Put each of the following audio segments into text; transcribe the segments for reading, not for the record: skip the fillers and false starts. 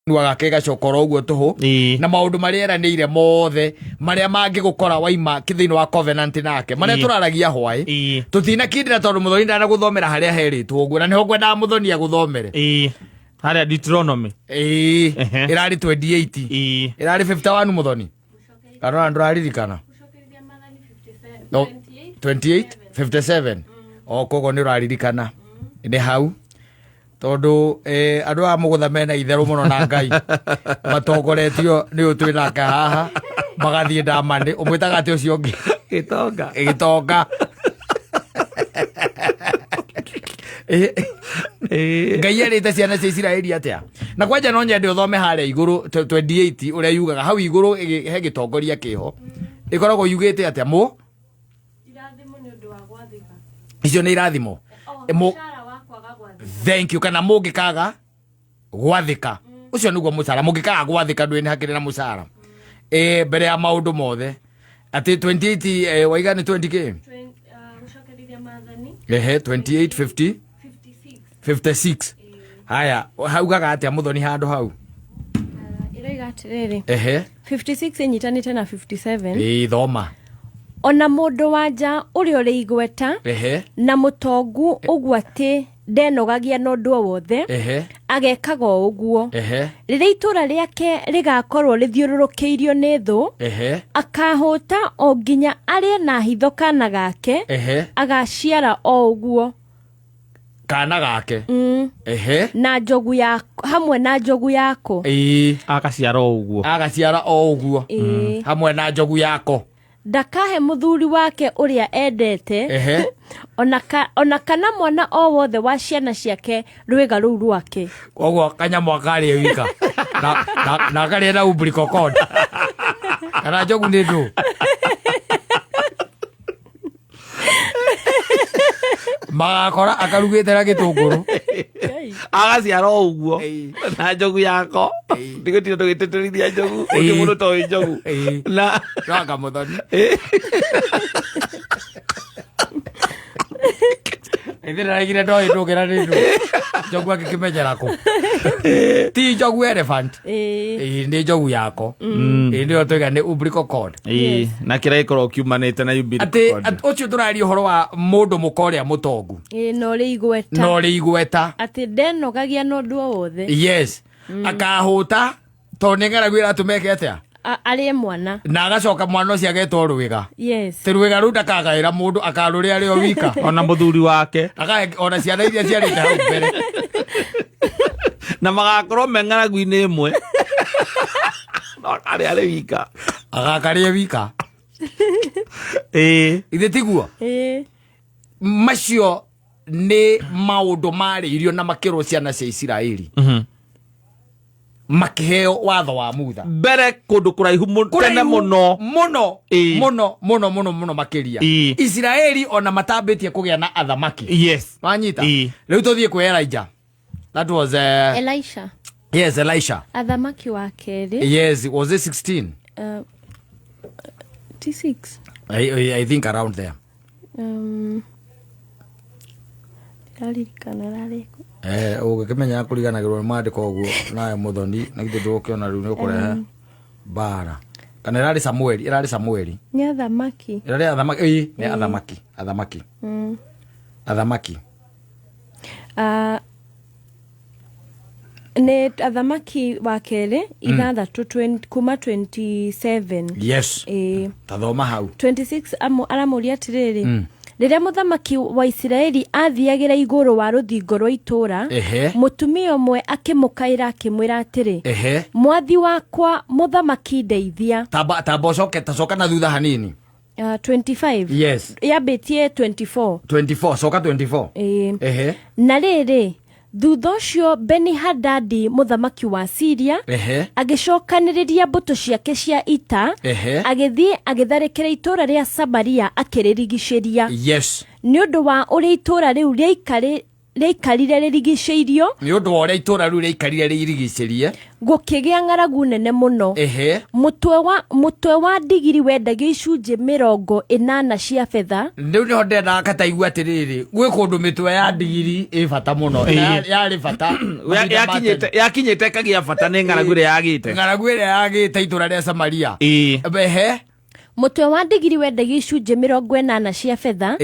Kanua gake gacoka oro ũguo tũhũ. Na maũndũ marĩa eranĩire mothe marĩa mangĩgũkora waima thĩinĩ wa covenant nake marĩa tũraragia hwaĩ. Tũtinakindĩra tondũ mũthoni ndanagũthomera harĩa herĩtwo ũguo, na nĩho ngwendaga mũthoni agũthomere. Ĩĩ. Harĩa Deuteronomy. Ĩĩ. Ĩrarĩ 28. Ĩrarĩ 51, mũthoni, kana ona ndũraririkana? No, 28 57 o koguo nĩ ũraririkana nĩ hau, tondũ andũ aya mũgũtha mena itherũ mũno na Ngai matongoretio nĩ ũyũ twĩ nake haha, magathiĩ ndamani ũmwĩtaga atĩ ũcio ũngĩ? Gĩtonga. Gĩtonga. Ngai erĩte ciana cia Isiraeli atĩa? Na kwanja no nyende ũthome harĩa igũrũ 28 ũrĩa yugaga hau igũrũ, he gĩtongoria kĩho ĩkoragwo yugĩte atĩa mũ Irathimo nĩ ũndũ wa gwathĩka. Icio nĩ irathimo. O, mũcara wa kwaga gwathĩka. Thank you. Kana mũngĩkaga gwathĩka, ũcio nĩguo mũcara. Mũngĩkaga gwathĩka, ndũĩ nĩ hakĩrĩ na mũcara. Mbere ya maũndũ mothe atĩ 28, waiga nĩ 20 k? Gũcokerithia maathani. Ehe, 28 50. 56. 56. Haya, haugaga atĩa mũthoni handũ hau? Ĩroiga atĩrĩrĩ, 56 ĩnyitanĩte na 57. Ĩĩ, thoma. Ona mũndũ wa nja ũrĩa ũrĩ igweta na mũtongu ũguo atĩ ndenogagia na ũndũ o wothe, agekaga o ũguo, rĩrĩa itũũra rĩake rĩgakorwo rĩthiũrũrũkĩirio nĩ thũ, akahũta o nginya arĩe na hitho kana gake, agaciara o ũguo. Kana gake. Na njogu ya hamwe na njogu yako. Agaciara o ũguo. Agaciara o ũguo. Hamwe na njogu yako. Ndakahe mũthuri wake ũrĩa endete, ona kana mwana o wothe wa ciana ciake rwĩga rũu rwake. Koguo kanyamũ akarĩe wika na akarĩe na umbilical cord, kana njogu nĩ ndũ magakora akarugĩte na gĩtũngũrũ. Agaciara o ũguo na njogu yako. Ndigũtinda tũgĩtĩtĩrithia njogu. Ũngĩ mũndũ toĩ njogu. Na No anga mũthoni ithe ndaraigire ndoĩ ndũngĩra nĩ ndũ njogu angĩkĩmenyera kũ ti njogu elephant. Ĩĩ, nĩ njogu yako. Ĩĩ, nĩyo tũiga nĩ umbilical cord. Ĩĩ, na kĩrĩa gĩkoragwo kiumanĩte na umbilical atĩ cord. Ũcio tũraria ũhoro wa mũndũ mũka ũrĩa mũtongu. Ĩĩ, na ũrĩ igweta. Na ũrĩ igweta. Atĩ ndenogagia na ũndũ o wothe. Yes, akahũta tondũ nĩ ng'aragu ĩratũma eke atĩa? Arĩe mwana. Na agacoka mwana ũcio agetwo rwĩga. Ti rwĩga rũu ndakagaĩra mũndũ, akarũrĩa arĩ o wika. Ona mũthuri wake. Akahe ona ciana iria ciarĩte hau mbere. Na magakorwo me ng'aragu-inĩ ĩmwe, no arĩ arĩ wika. Agakarĩe wika. Ithe tiguo? Ĩĩ. Macio nĩ maũndũ marĩirio na makĩrwo ciana cia Isiraeli makĩheo watho wa Mutha. Mbere kũndũ kũraihu tene Kũraihu mũno. Mũno. Mũno mũno mũno mũno makĩria. Isiraeli ona matambĩtie kũgĩa na athamaki. Wanyita? Rĩu tũthiĩ kwĩ Elijah. That was Elisha. Yes, Elisha. Athamaki wa kerĩ. Yes, was it 16? T6. I think around there. Ndĩraririkana rarĩ kũ. Ũgĩkĩmenya kũriganagĩrwo nĩ mandĩko ũguo nawe mũthoni, na githĩ ndũgũkĩona rĩu nĩ ũkũrehe mbara. Kana ĩrarĩ Samueli, ĩrarĩ Samueli. Nĩ athamaki. Ĩrarĩ athamaki, ĩĩ, nĩ athamaki, athamaki. Athamaki. Ah, nĩ Athamaki wa kerĩ 6 kuma 27. Ĩĩ. Tathoma hau. 26 aramũria atĩrĩrĩ, rĩrĩa mũthamaki wa Isiraeli athiagĩra igũrũ wa rũthingo rwa itũũra, mũtumia ũmwe akĩmũkaĩra akĩmwĩra atĩrĩ, "Mwathi wakwa mũthamaki, ndeithia." Tamba ũcoke, tacoka na thutha hanini. 25. Yes. Yambĩtie 24. 24, coka 24. Ĩĩ. Na rĩrĩ, thutha ũcio Beni-Hadadi mũthamaki wa Siria agĩcokanĩrĩria mbũtũ ciake cia ita, agĩthiĩ agĩtharĩkĩra itũũra rĩa Samaria akĩrĩrigicĩria. Nĩ ũndũ wa ũrĩa itũũra rĩu rĩaikarĩ rĩaikarire rĩrigicĩirio Nĩ ũndũ wa ũrĩa itũra rĩu rĩaikarire rĩirigicĩrie. Gũkĩgĩa ng'aragu nene mũno. Mũtwe wa, mũtwe wa ndigiri wendagio icunjĩ 80 cia betha. Rĩu nĩho ndendaga kataigua atĩrĩrĩ, gwĩ kũndũ mĩtwe ya ndigiri ĩ bata mũno. Na yarĩ bata mahinda ma tene. Yakinyĩte ĩkagĩa bata nĩ ng'aragu ĩrĩa yagĩte. Ng'aragu ĩrĩa yagĩte itũra rĩa Samaria. Mũtwe wa ndigiri wendagio icunjĩ 80 cia betha,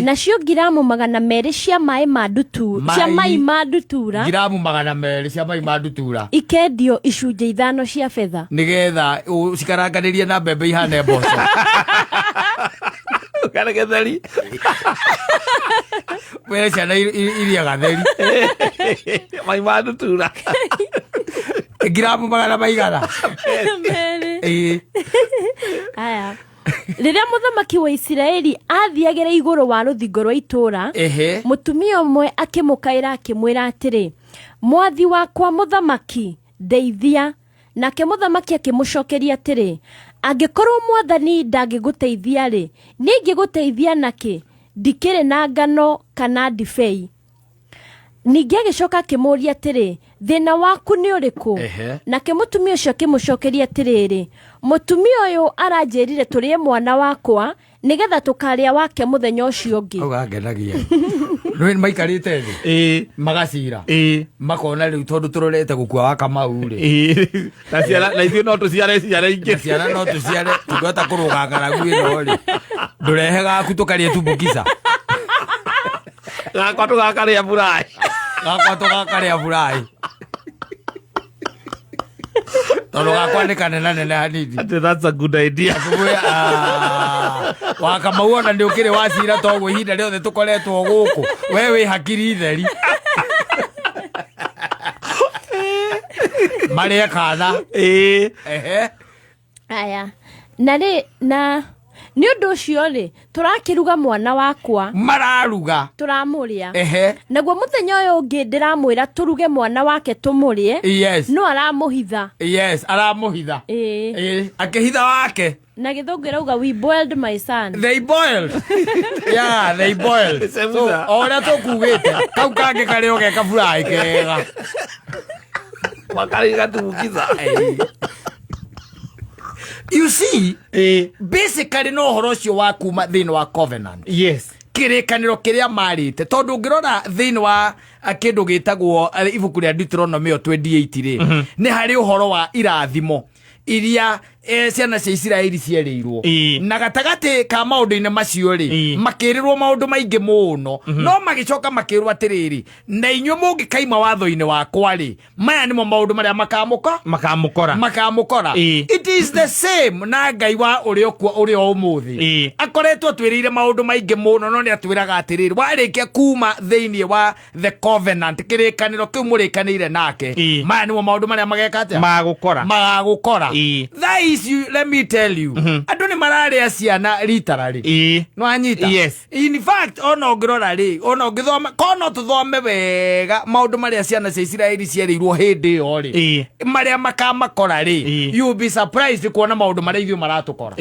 nacio ngiramu 200 cia maĩ ma ndutu, cia Mai. mai ma ndutura, Ngiramu 200 cia mai ma ndutura ikendio icunjĩ 5 cia betha. Nĩgetha ũcikaranganĩrie na mbembe ihane mboco. Kana gĩtheri. Wĩre ciana irie gatheri. Mai ma ndutura. Ngiramu magana maigana? Merĩ. Aya. Rĩrĩa mũthamaki wa Isiraeli aathiagĩra igũrũ wa rũthingo rwa itũũra, mũtumia ũmwe akĩmũkaĩra akĩmwĩra atĩrĩ, Mwathi wakwa mũthamaki, ndeithia. Nake mũthamaki akĩmũcokeria atĩrĩ, Angĩkorwo mwathani ndangĩgũteithia-rĩ, niĩ ingĩgũteithia nakĩ? Ndikĩrĩ na ngano kana ndibei. Ningĩ agĩcoka akĩmũũria atĩrĩ, Thĩna waku nĩ ũrĩkũ? Nake mũtumia ũcio akĩmũcokeria atĩrĩrĩ, Mũtumia ũyũ aranjĩrire tũrĩe mwana wakwa nĩgetha tũkarĩa wake mũthenya ũcio ũngĩ. Hau hangenagia. Nĩ maikarĩte thĩ magacira, makona rĩu tondũ tũrorete gũkua wa Kamau rĩ, Na ciana, na ithuĩ no tũciare ciana ingĩ. Na ciana no tũciare, tũngĩhota kũrũga ng'aragu ĩno rĩ, ndũrehe gaku tũkarĩe tumbukiza. Gakwa tũgakarĩa buraĩ. Gakwa tũgakarĩa buraĩ tondũ gakwa nĩ kanenanene hanini. Atĩ that's a good idea. Tũmwĩre, "Ah, wa Kamau ona nĩ ũkĩrĩ wacira toguo ihinda rĩothe tũkoretwo gũkũ we wĩ hakiri theri marĩe kana." Aya. Na rĩ, na nĩ ũndũ ũcio rĩ, tũrakĩruga mwana wakwa. Mararuga. Tũramũrĩa. Naguo mũthenya ũyũ ũngĩ ndĩramwĩra tũruge mwana wake tũmũrĩe. No aramũhitha. Yes, aramũhitha. Akĩhitha wake. Na gĩthũngũ ĩrauga we boiled my son. They boiled. Yeah, they boiled. So, o ũrĩa tũkugĩte, kau kangĩ karĩ o ge kaburaĩ kega. Makarĩ gatumbukiza. You see, basically no ũhoro ũcio wa kuma thĩinĩ wa covenant. Kĩrĩkanĩro kĩrĩa marĩte, tondũ ũngĩrora thĩinĩ wa kĩndũ gĩtagwo ibuku rĩa Deuteronomy 28 rĩ, nĩ harĩ ũhoro wa irathimo iria ciana cia Isiraeli cierĩirwo. Na gatagatĩ ka maũndũ-inĩ macio rĩ, makĩrĩrwo maũndũ maingĩ mũno. No magĩcoka makĩrwo atĩrĩrĩ, na inyuĩ mũngĩkaima watho-inĩ wakwa rĩ, maya nĩmo maũndũ marĩa makamũka Makamũkora. Makamũkora. It is the same na Ngai wa ũrĩa ũkuo ũrĩa ũmũthĩ. Akoretwo atwĩrĩire maũndũ maingĩ mũno, no nĩ atwĩraga atĩrĩrĩ, warĩkia kuma thĩinĩ wa the covenant, kĩrĩkanĩro kĩu mũrĩkanĩire nake, maya nĩmo maũndũ marĩa mageka atĩa? Magũkora. Magagũkora. Thaa ici, let me tell you, andũ nĩ mararĩa ciana ritararĩ. No anyita. In fact, ona ũngĩrora rĩ, ona ũngĩthoma, korwo no tũthome wega maũndũ marĩa ciana cia Isiraeli cierĩirwo hĩndĩ ĩyo rĩ, marĩa makamakora rĩ, you will be surprised kuona maũndũ marĩa ithuĩ maratũkora.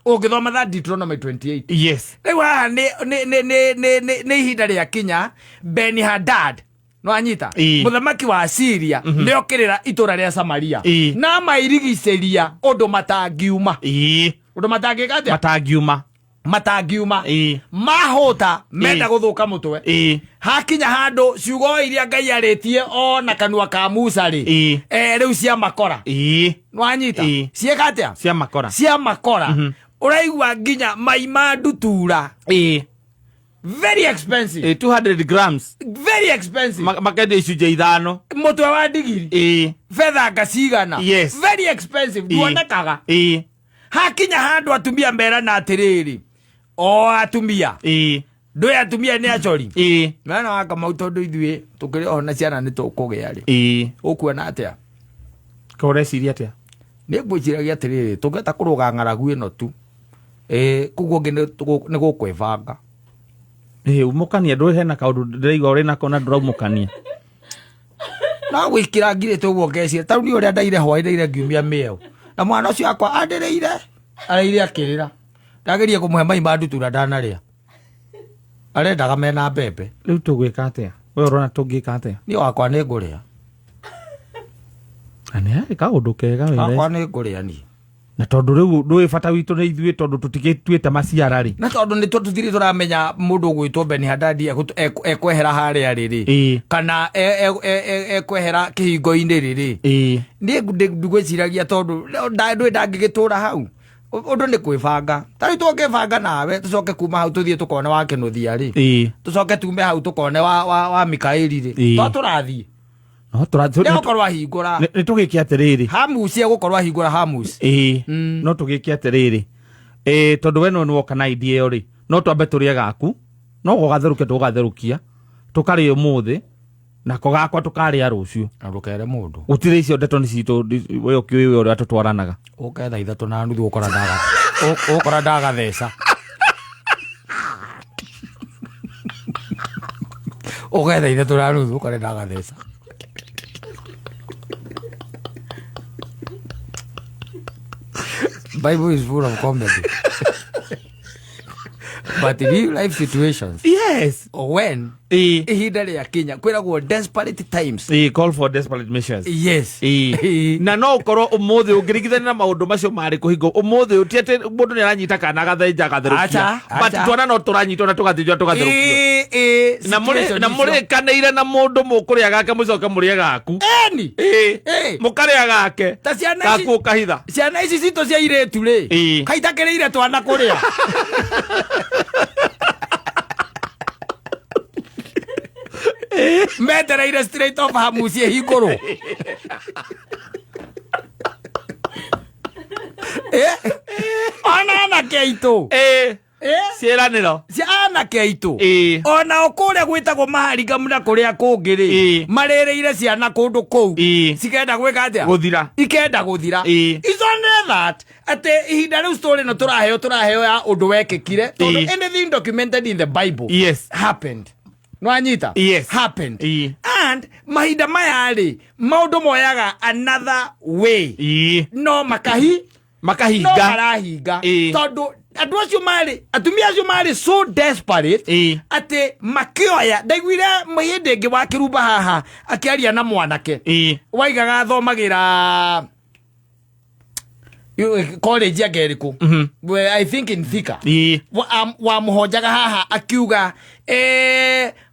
Ũngĩthoma that Deuteronomy 28. Rĩu haha nĩ ihinda rĩa kinya Ben Hadad, no anyita, mũthamaki wa Syria, nĩ okĩrĩra itũra rĩa Samaria na mairigicĩria ũndũ matangiuma. Ũndũ matangĩka atĩa? Matangiuma. Matangiuma. Mahũta menda gũthũka mũtwe. Hakinya handũ ciugo iria Ngai arĩtie o na kanua ka Musa rĩ, rĩu cia makora. Nwanyita? Ciĩka atĩa? Cia makora. Cia makora. Ũraigua nginya mai ma ndutura. Very expensive. 200 grams. Very expensive. Makendio icunjĩ 5. Mũtwe wa ndigiri. Betha nga cigana. Very expensive. Nduonekaga. Hakinya handũ atumia merana atĩrĩrĩ, o atumia. Ndũĩ atumia nĩ acori. Mwana wa Kamau, tondũ ithuĩ tũkĩrĩ oho na ciana nĩ tũkũgĩa rĩ. Ũkuona atĩa? Ko ũreciria atĩa? Nĩ ngwĩciragia atĩrĩrĩ, tũngĩhota kũrũga ng'aragu ĩno tu, koguo ũngĩ nĩ gũkwĩbanga. Umũkania, ndũĩ hena kaũndũ ndĩraigua ũrĩ nako na ndũraumũkania. No gwĩkĩra ngirĩte ũguo ngeciria, ta rĩu niĩ ũrĩa ndaire hwaĩ, ndaire ngiumia mĩeo. Na mwana ũcio wakwa andĩrĩire, araire akĩrĩra. Ndageria kũmũhe mai ma ndutura ndanarĩa. Arendaga mena mbembe. Rĩu tũgwĩka atĩa? We ũrona tũngĩka atĩa? Niĩ wakwa nĩ ngũrĩa. Na nĩ harĩ kaũndũ kega wĩra. Wakwa nĩ ngũrĩa niĩ. Na tondũ rĩu ndũĩ bata witũ nĩ ithuĩ tondũ tũtigĩtuĩte maciara rĩ. Na tondũ nĩ tũtirĩ tũramenya mũndũ ũgwĩtwo Beni Hadadi ekwehera harĩa rĩ rĩ. Kana ekwehera kĩhingo-inĩ rĩ rĩ. Niĩ ndigwĩciragia tondũ ndũĩ ndangĩgĩtũra hau. Ũndũ nĩ kwĩbanga. Ta rĩu tũngĩbanga nawe tũcoke kuma hau tũthiĩ tũkone wa Kĩnũthia rĩ. Tũcoke tume hau tũkone wa Mikaeli rĩ. To tũrathiĩ. No tũrathiĩ. Nĩ gũkorwo ahingũra. Nĩ tũgĩke atĩrĩrĩ. Hamusi egũkorwo ahingũra Hamusi. No tũgĩke atĩrĩrĩ. Tondũ we no nĩwoka na idea ĩyo rĩ. No twambe tũrĩe gaku. No gũgatherũkia tũgũgatherũkia. Tũkarĩe ũmũthĩ. Nako gakwa tũkarĩa rũciũ. Na ndũkere mũndũ. Gũtirĩ icio ndeto nĩ citũ, we ũkĩũĩ we ũrĩa tũtwaranaga. Ũke thaa 3:30 ũkora ndaga. Ũkora ndagatheca. Ũke thaa 3:30 ũkore ndagatheca. Bible is full of comedy. But real life situations. Yes. When ihinda rĩa kinya kwĩragwo desperate times. Call for desperate measures. Yes. Na no ũkorwo ũmũthĩ ũngĩringithania na maũndũ macio marĩ kũhingo ũmũthĩ ti atĩ mũndũ nĩ aranyita kana agathenja agatherũkia. Acha, But acha. twana no tũranyitwo na tũgathĩnjwo tũgatherũkio. Na Situation icio. mũrĩkanĩire na mũndũ mũkũrĩa gake mũcoke mũrĩe gaku. Eni. Mũkarĩa gake. Ta ciana ici- Gaku ũkahitha. Ciana ici citũ cia irĩtu rĩ. Kaitakĩrĩire twana kũrĩa. Metereire straight off Hamusi ĩhingũrwo. Ona anake aitũ. Ciĩranĩro. Cia anake aitũ. Ona o kũrĩa gwĩtagwo maharingamu na kũrĩa kũngĩ rĩ, marĩrĩire ciana kũndũ kũu. Cikenda gwĩka atĩa? Gũthira. Ikenda gũthira. It's only that atĩ ihinda rĩu story ĩno tũraheo ya ũndũ wekĩkire, tondũ anything documented in the Bible happened. Nwanyita? Happened. And mahinda maya rĩ, maũndũ moyaga another way. No Makahinga. No marahinga. Tondũ andũ acio marĩ, atumia acio marĩ so desperate atĩ makĩoya. Ndaiguire hĩndĩ ĩngĩ wa Kĩrumba haha akĩaria na mwanake. Waigaga athomagĩra college ya Ngerĩkũ. Well, I think in Thika. Wamũhonjaga haha akiuga,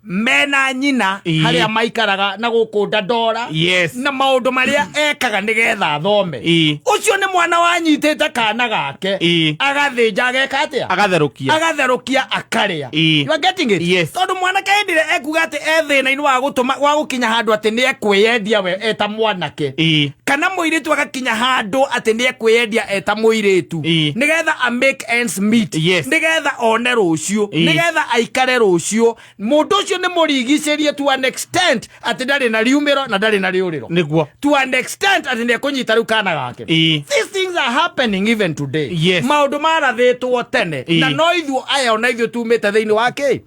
mena nyina harĩa maikaraga na gũkũ Dandora. Na maũndũ marĩa ekaga nĩgetha athome. Ũcio nĩ mwana wanyitĩte kana gake. Agathĩnja ageka atĩa? Agatherũkia. Agatherũkia akarĩa. You are getting it? Yes. Tondũ mwanake hĩndĩ ĩrĩa ekuga atĩ e thĩna-inĩ wa gũtũma, wa gũkinya handũ atĩ nĩ ekwĩyendia we eta mwanake. Kana mũirĩtu agakinya handũ atĩ nĩ ekwĩyendia eta mũirĩtu. Nĩgetha a make ends meet. Nĩgetha one rũciũ. Nĩgetha aikare rũciũ. Mũndũ ũcio nĩ mũrigicĩrie to an extent atĩ ndarĩ na riumĩro na ndarĩ na rĩũrĩro. Nĩguo. To an extent atĩ nĩ ekũnyita rĩu kana gake. These things are happening even today. Maũndũ marathĩtwo tene. Na no ithuĩ aya ona ithuĩ tumĩte thĩinĩ wa kĩ?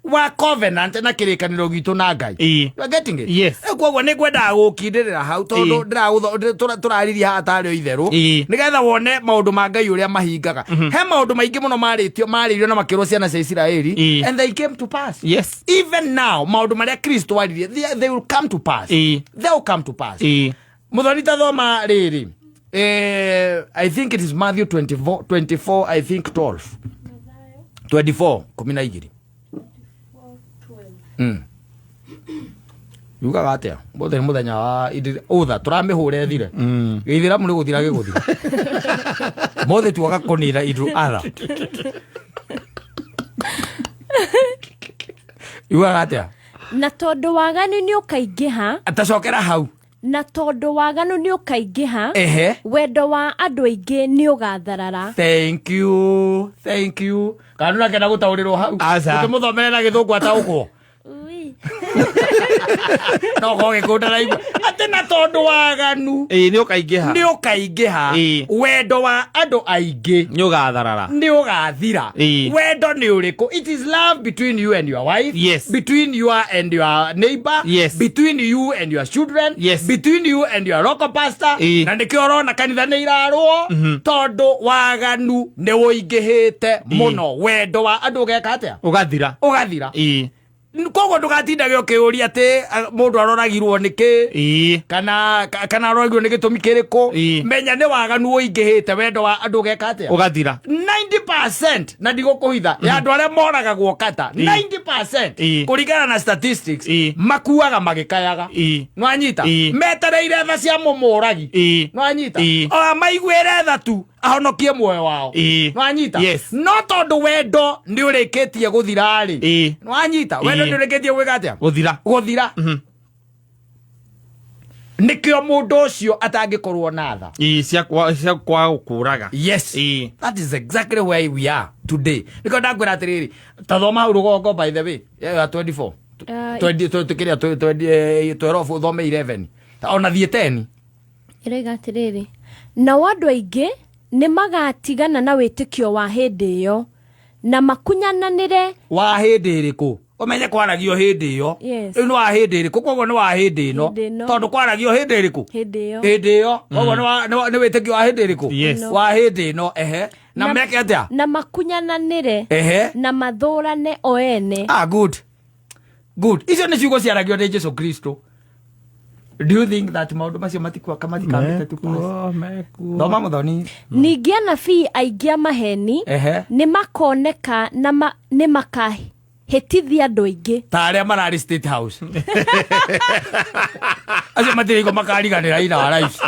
Wa covenant na kĩrĩkanĩro gitũ na Ngai. You are getting it? Yes. Koguo nĩ ngwendaga gũkindĩrĩra hau tondũ tũraririe haha tarĩ o itherũ. Nĩgetha wone maũndũ ma Ngai ũrĩa mahingaga. He maũndũ maingĩ mũno marĩirio na makĩrwo ciana cia Isiraeli, and they came to pass. Even now maũndũ marĩa Kristo aririe, they will come to pass. They will come to pass. Mũthoni ta thoma rĩrĩ. I think it is Matthew 24, I think 12. 24, kumi na igĩrĩ. Yugaga atĩa? Mũthenya nĩ mũthenya wa ũtha, tũramĩhũra ĩthire. Gĩithĩramu nĩ gũthira gĩgũthira. Mothe tuoka kũnina Idul Adha. Yugaga atĩa? Na tondũ waganu nĩ ũkaingĩha. Atacokera hau. Na tondũ waganu nĩ ũkaingĩha, wendo wa andũ aingĩ nĩ ũgatharara. Thank you, thank you. Kana nĩ ũrakena gũtaũrĩrwo hau? Aca. Ũkĩmũthomere na gĩthũngũ ataũkwo. Ui. No korwo gĩkũyũ ndaraigua. Atĩ na tondũ waganu Ĩĩ, nĩ ũkaingĩha. nĩ ũkaingĩha. Wendo wa andũ aingĩ Nĩ ũgatharara. nĩ ũgathira. Wendo nĩ ũrĩkũ? It is love between you and your wife. Between you and your neighbor. Between you and your children. Between you and your local pastor. Na nĩkĩo ũrona kanitha nĩ irarũo, tondũ waganu nĩ ũingĩhĩte mũno. Wendo wa andũ ũgeka atĩa? Ũgathira. Ũgathira. Koguo ndũgatindage ũkĩũria atĩ mũndũ aroragirwo nĩkĩ, kana kana aroragirwo nĩ gĩtũmi kĩrĩkũ. Menya nĩ waganu ũingĩhĩte, wendo wa andũ ũgeka atĩa? Ũgathira. 90%, na ndigũkũhitha, ya andũ arĩa moragagwo kata, 90%, kũringana na statistics, makuaga magĩkayaga. Nwanyita? Metereire tha cia mũmũragi. Nwanyita? Ona maiguĩre tha tu ahonokie muoyo wao. Nwanyita? Yes. No tondũ wendo nĩ ũrĩkĩtie gũthira rĩ, nwanyita? Wendo nĩ ũrĩkĩtie gwĩka atĩa? Gũthira. Gũthira. Nĩkĩo mũndũ ũcio atangĩkorwo na tha. Cia kwaga gũkũraga. Yes. That is exactly where we are today. Nĩkĩo ndakwĩra atĩrĩrĩ, ta thoma hau rũgongo, by the way, ya 24. 20, 20, kĩrĩa, 20, 12, ũthome 11, ona thiĩ 10. Ĩroiga atĩrĩrĩ, nao andũ aingĩ nĩ magatigana na wĩtĩkio wa hĩndĩ ĩyo na makunyananĩre. Wa hĩndĩ ĩrĩkũ? Ũmenye kwaragio hĩndĩ ĩyo. Yes. Rĩu nĩ wa hĩndĩ ĩrĩkũ? Koguo nĩ wa hĩndĩ ĩno. Hĩndĩ ĩno. Tondũ kwaragio hĩndĩ ĩrĩkũ? Hĩndĩ ĩyo. Hĩndĩ ĩyo. Koguo nĩ wĩtĩkio wa hĩndĩ ĩrĩkũ? Yes. Wa hĩndĩ ĩno. Ehe, na meke atĩa? Na makunyananĩre na mathũrane o ene. Ah, good, good. Icio nĩ ciugo ciaragio nĩ Jesu Kristo. Do you think that maũndũ macio matikuaka matikamĩte tu pass? Mekuo, mekuo. Thoma, mũthoni. Ningĩ anabii aingĩ a maheni nĩ makoneka na nĩ makahĩtithia andũ aingĩ. Ta arĩa mararĩ State House acio matirĩ igo makariganĩra ina wa life.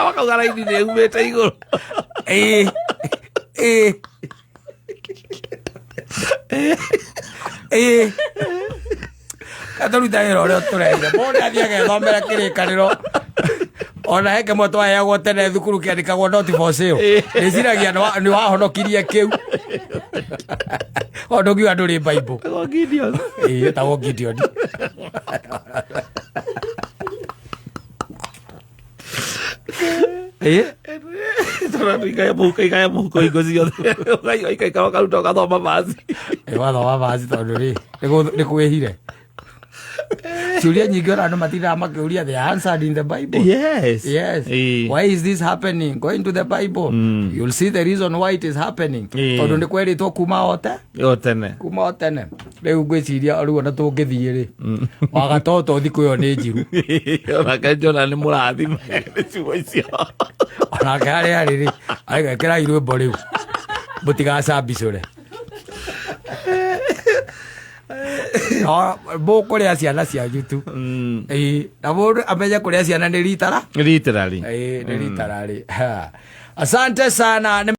Wakauga raini nĩ umĩte igũrũ. Ĩĩ, ĩĩ, ĩĩ, katũruta wĩra ũrĩa ũtũreire. Mũndũ athiĩ agethomera kĩrĩkanĩro, ona he kĩmwe twaheagwo tene thukuru kĩandĩkagwo "not for sale". Ndĩciragia nĩ wahonokirie kĩu o ndũngiuga ndũrĩ Bible. Gideon. Ĩĩ, ĩtagwo Gideon. Ĩĩ. Tondũ igaya mũhuko, igaya mũhuko hingo ciothe, ũgaikara ũkaruta ũgathoma basi. Ĩ, wathoma vaci tondũ rĩ nĩ kwĩhire ciũria nyingĩ, ona andũ matindaga makĩũria, they are answered in the Bible. Yes. Why is this happening? Go into the Bible, you'll see the reason why it is happening. Tondũ nĩ kwerĩtwo kuma ote O tene. Kuma o tene. Rĩu ngwĩciria rĩu ona tũngĩthiĩ rĩ, wagatoto thikũ ĩyo nĩ njiru. Onake njona nĩ mũrathime nĩ ciugo icio. Onake harĩa arĩ rĩ, agekĩrai rwĩmbo rĩu mũtigacambicũre. No mũkũrĩa ciana cianyu tu. Ĩĩ, na mũndũ amenye kũrĩa ciana nĩ ritara. Literally. Ĩĩ, nĩ ritara rĩ. Ha. Asante sana.